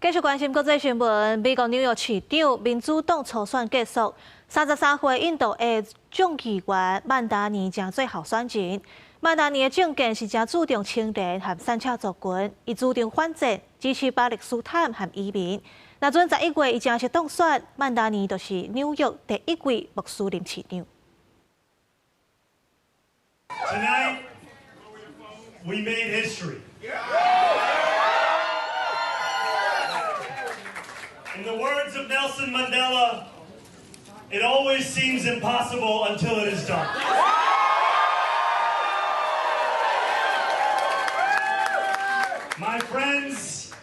繼續關心國際新聞，美國紐約市長民主黨初選結束，33歲印度裔眾議員曼達尼成做候選人。曼達尼的政見是誠注重青年和散赤族群，伊主張反戰，支持巴勒斯坦和移民。若準11月伊正式當選，曼達尼就是紐約第一位穆斯林市長。 Tonight, we made history. In the words of Nelson Mandela, it always seems impossible until it is done. My friends,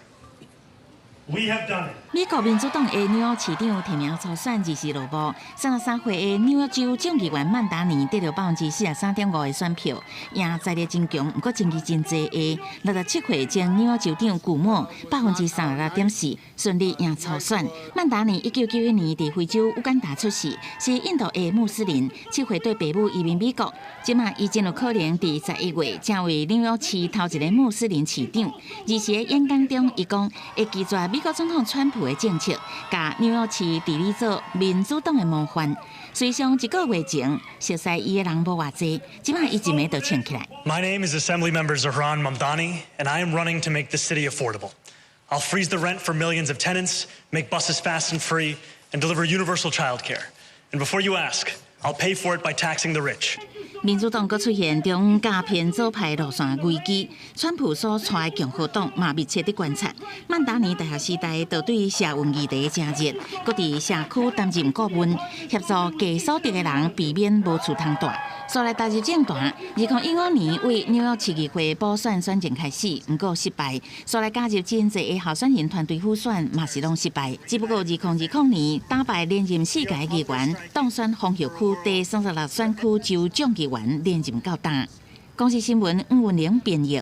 we have done it. 美國民主黨的紐約市長提名初選二時落幕，33歲的紐約州眾議員曼達尼得著43.5%的選票，贏財力真強，毋過爭議真濟的67歲前紐約州長古莫36.4%順利贏初選。曼達尼1991年佇非洲烏干達出世，是印度裔穆斯林，7歲綴爸母移民美國，這馬伊真有可能佇11月成為紐約市頭一個穆斯林市長。二時的演講中，伊講會拒絕美國總統川普的政策，共紐約市治理做民主黨的模範。隨上一個月前，熟似伊的人無偌濟，這馬伊一暝就衝起來。 My name is Assemblymember Zohran Mamdani, and I am running to make the city affordable. I'll freeze the rent for millions of tenants, make buses fast and free, and deliver universal childcare. And before you ask, I'll pay for it by taxing the rich. 民主黨閣出現中間偏左派路線危機，川普所帶的共和黨嘛密切佇觀察。曼達尼大學時代就對社運議題誠熱，閣佇社區擔任顧問，協助低所得的人避免無厝通蹛。後來踏入政壇，2015年為紐約市議會補選選戰開始，毋過失敗。後來加入真濟的候選人團隊輔選，嘛是攏失敗。只不過2020年打敗連任四屆議員，當選豐後區第36選區州眾議員連任到今。公視新聞吳文玲編譯。